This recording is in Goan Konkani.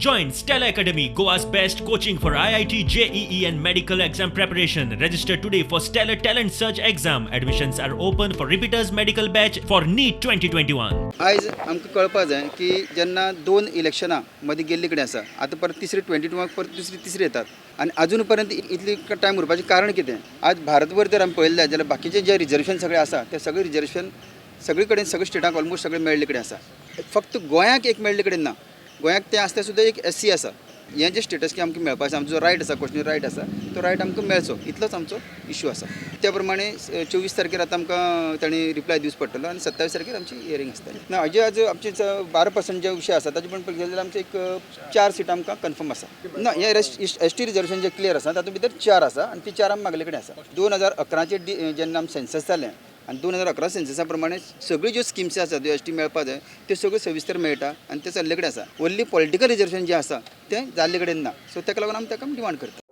Join Stellar Academy, Goa's best coaching for IIT, JEE, and medical exam preparation. Register today for Stellar Talent Search exam. Admissions are open for repeaters medical batch for NEET 2021. आयज आमकां कळपा जाय की जेन्ना दोन इलेक्शनां मदीं गेल्ली कडेन आसा, आतां परत तिसरी 22 परत दुसरी तिसरी येतात आनी अजून पर्यंत इतली टायम उरपाचें कारण कितें? आज भारतभर जर आमी पळयलें जाल्यार बाकीचे जे रिजर्वेशन सगळें आसा, ते सगळे रिजर्वेशन सगळे कडेन, सगळे स्टेटाक ऑलमोस्ट सगळे मेळ्ळे कडेन आसा. फक्त गोंयाक एक मेळ्ळे कडेन ना. गोंयाक तें आसता सुद्दां एक एससी आसा. हें जें स्टेटस की आमकां मेळपा आसा, आमचो जो रायट आसा, क्वेश्चन रायट आसा, तो रायट आमकां मेळचो, इतलोच आमचो इशू आसा. त्या प्रमाणे 24 तारखेर आतां आमकां तांणी रिप्लाय दिवचो पडटलो आनी 27 तारखेर आमची हियरींग आसतली. ना, हाजे आज आमचे 12% जे विशय आसा, ताजे पण पळयले जाल्यार आमचे एक चार सिटां आमकां कन्फर्म आसा. ना, हे एसटी रिजर्वेशन जे क्लियर आसा, तातूंत भितर चार आसा आनी ती चार आमी मागले कडेन आसा. 2011चें जेन्ना आमी सेन्सस जालें आनी 2011 सेन्ससा प्रमाणे सगळ्यो ज्यो स्किम्स आसा, ज्यो एसटी मेळपा जाय, त्यो सगळ्यो सविस्तर मेळटा आनी ते जाल्ले कडेन आसा. ओन्ली पॉलिटिकल रिजर्वेशन जें आसा, तें जाल्ले कडेन ना. सो ताका लागून आमी ताका डिमांड करता.